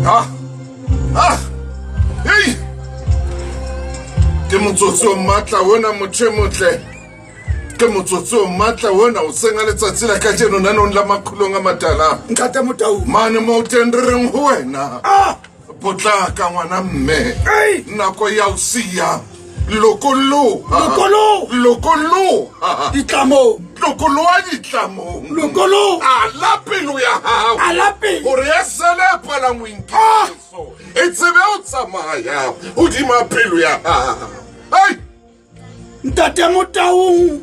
Ah. Ah. Ei. Ke motsotso o matla ona motho e motle. Ke motsotso o matla ona o seng a letsatsi la kajeno nanong la makhulong a matala. Ntate Motau. Mane mo teng re reng ho wena. Ah! Potlaka ngwana mme. Ei! Nako ya o siya. Lokoloha. Lokoloha. Lokoloha. Ditlamong. Lokoloha ditlamong. Lokoloha. Ala pelo ya hao. Ala pelo. Hore ya sele e palangweng ke Ah! Jesu. E tsebe ho tsamaya hodima pelo ya hao. Ai! Ntate Motaung.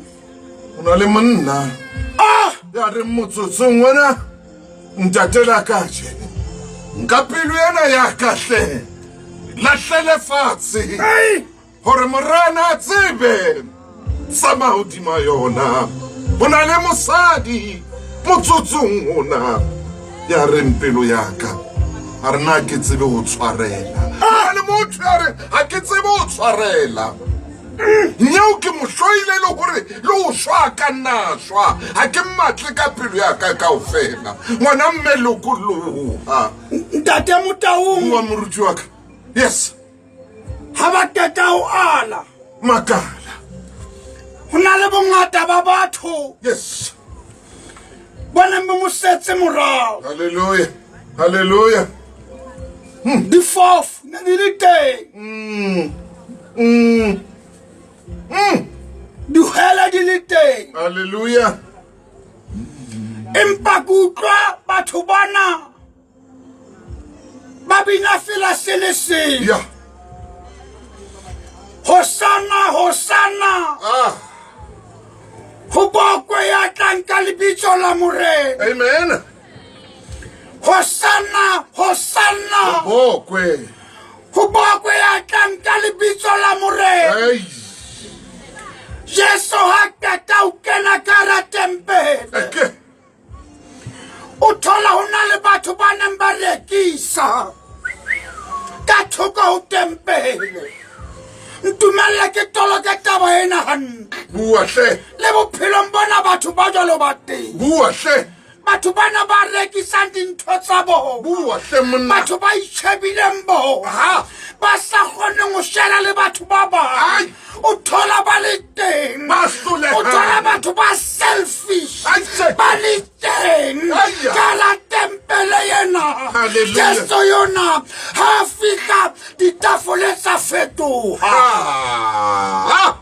O na le monna. Ah! Ya reng motsotsong ona ntate la ka je. Nka pelo ena ya ka hle. Lahlele fatshe. Ei! Hore morena a tsebe tsamaya hodima yona. Ho na le mosadi motsotsong ona ya reng pelo ya ka a re na ke tsebe ho tshwarela. Ho na le motho ya reng ha ke tsebe ho tshwarela. Nyeo ke mo hloile le hore le ho shwa ka nna shwa ha ke mmatle ka pelo ya ka kaofela. Ngwana mme lokoloha. Ntate Motaung. Bua moruti wa ka. Yes. Ha ba qeta ho ala. Makala. Ho na le bongata ba batho. Yes. Ba neng ba mo setse morao. Hallelujah. Hallelujah. Difofu ne di le teng. Dihwele di le teng. Hallelujah. Empa ke utlwa batho bana ba bina fela se le seng. Yeah. Hosanna, Hosanna. Ah. Ho bokwe ya tlang ka lebitso la Morena. Amen. Hosanna, Hosanna. Ho bokwe. Ho bokwe ya tlang ka lebitso la Morena. Ei. Jesu ha qeta ho kena ka hara tempele. Eke. O thola ho na le batho ba neng ba rekisa ka thoko ho tempele. Ntumelle ke toloke taba ena hantle. Bua hle. Le bophelong bona batho ba jwalo ba teng. Bua hle. Batho bana ba rekisang dintho tsa bona. Bua hle monna. Batho ba itjhebileng bona. Ha. Ba sa kgoneng ho shera le batho ba bang. Ai. O thola ba le teng. Ba hlolehang. O thola batho ba selfish. Ai, tjhe. Ba le teng. Aiya. Ka la tempele ena. Hallelujah. Jesu yona ha fihla ditafole tsa fetoha. Ah.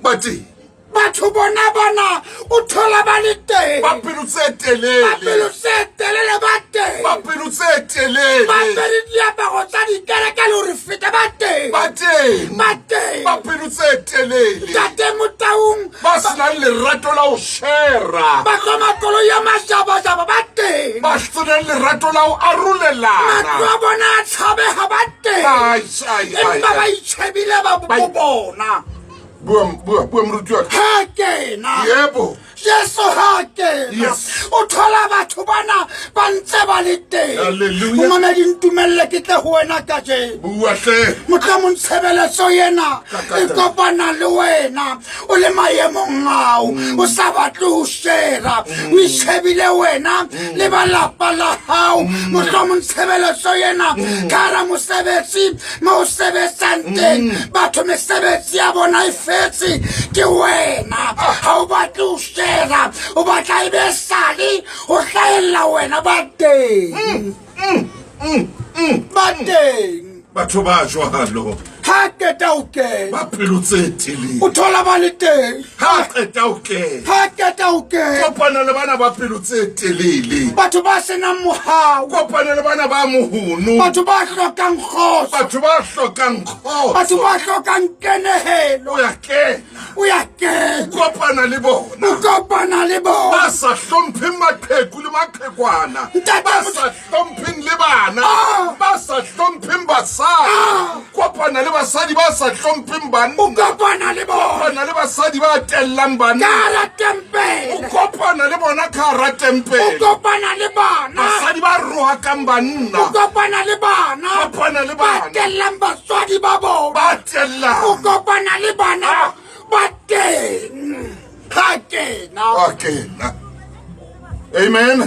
Ba teng. Batho bona bana o thola ba le teng. Ba pelo tse telele. Ba pelo tse telele ba teng. Ba pelo tse telele. Ba apere diaparo tsa dikereke le hore feta ba teng. Ba teng. Ba teng. Ba pelo tse telele. Ntate Motaung. Ba senang lerato la ho shera. Ba tloma koloi ya majabajaba ba teng. Ba senang lerato la ho arolelana. Matlo a bona a tshabeha ba teng. Ai, ai, ai, Empa ba ai. itjhebile ba Ba bo bona. Bua, bua, bua moruti wa ka. Ha kena. Yebo. Jesu ha kena. Yes. O thola batho bana ba ntse ba le teng. Hallelujah. Momamedi ntumelle ke tle ho wena kajeno. Bua hle. Mohlomong tshebeletso ena Ka e ka. kopana le wena o le maemong ao o sa batle ho shera o itjhebile wena le ba lapa la hao. Mohlomong tshebeletso ena ka hara mosebetsi mo o sebetsang teng batho mesebetsi ya bona e fetse ke wena ha o batle ho shera o batla e be sale ho hlahella wena ba teng ba teng Batho ba jwalo. Ha qeta ho kena. Ba pelo tse telele. O thola ba le teng. Ha qeta ho kena. Ha qeta ho kena. Kopana le bana ba pelo tse telele. Batho ba senang mohau. Kopana le bana ba mohono. Batho ba hlokang kgotso. Batho ba hlokang kgotso. Batho ba hlokang kenehelo. O ya kena. O ya kena. O kopana le bona. O kopana le bona. Ba sa hlompheng maqheku le maqhekwana. Ntate Ba Motho- sa hlompheng le bana. Ah. Ba sa hlompheng basadi. Ah. Kopana le basadi ba sa hlompheng banna. O kopana le bona. Kopana le basadi ba tellang banna. Ka hara tempele. O kopana le bona ka hara tempele. O kopana le bana. Basadi ba rohakang banna. O kopana le bana. Kopana le bana. Ba tellang batswadi ba bona. Ba tellang. O kopana le bana. Ah. Ba teng. Ha kena. Ha kena. Amen.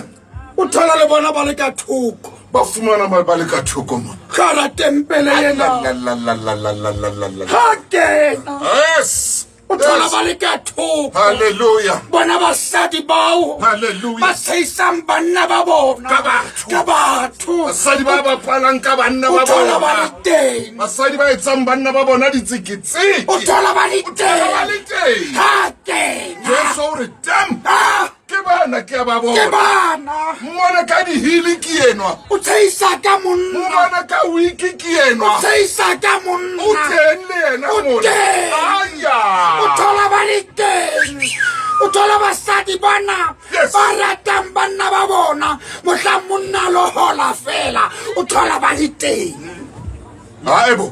O thola le bona ba le ka thoko. Ba fumana ba ba le ka thoko mona. Gara tempele ena. La la la la la la la la la. Ha kena. Yes. O thola Yes. ba le ka thoko. Hallelujah. Bona basadi bao. Hallelujah. Ba tsheisang banna ba bona. Ka batho. Ka batho. Basadi ba bapalang ka banna O ba thola ba bona. le teng. Basadi ba etsang banna ba bona ditseketseke. O thola ba le O thola ba teng. le teng. Ha kena. Jesu o re tam. Ah, Ke bana ke a ba ke bona. bana. Mmone ka dihili ke enwa. O tsheisa ka monna. Mmone ka wiki ke O enwa. tsheisa ka monna. O teng le yena O mona. teng. Aya. O thola ba le teng. O thola basadi bana Yes. ba ratang banna ba bona mohlang monna a lo hola fela o thola ba le teng. Haebo.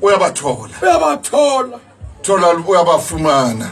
O ya ba thola. Ya ba thola. Thola o ya ba fumana.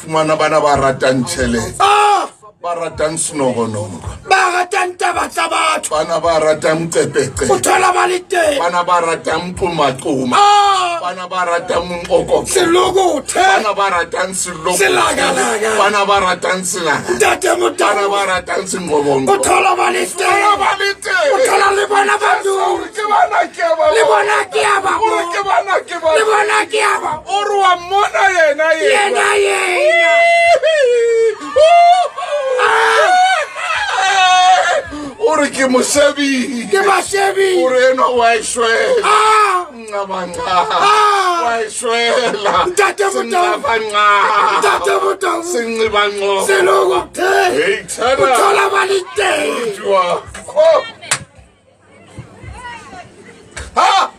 Fumana bana ba ratang tjhelete. Ah, Ba ratang senokonoko. ba ratang taba tsa batho. Bana ba ratang qepeqe. O thola ba le teng. Bana ba ratang qomaqoma. Ah, Bana ba ratang moqoqo. selokothe. Bana ba ratang seloko. Selakalaga. Bana ba ratang selaka. Ntate Bana Motau. ba ratang senqobonqo. O thola ba le Bana teng. ba le teng. O thola le bona ba Jesu o re dutse. ke bana ke ba Le bona ke a ba O re ke bona. bana ke ba Le bona ke a ba O re wa mmona yena Yena yena. O re ke mo shebile. Ke ba shebile. O re enwa wa e shwela. Ah! Nqabanqa. Ah! Wa e shwela. Ntate Motau. Senqabanqa. Ntate Motau. Senqibanqo. Selokothe. Hey, O tshana. thola ba le teng. Jwa. Oh. Ha!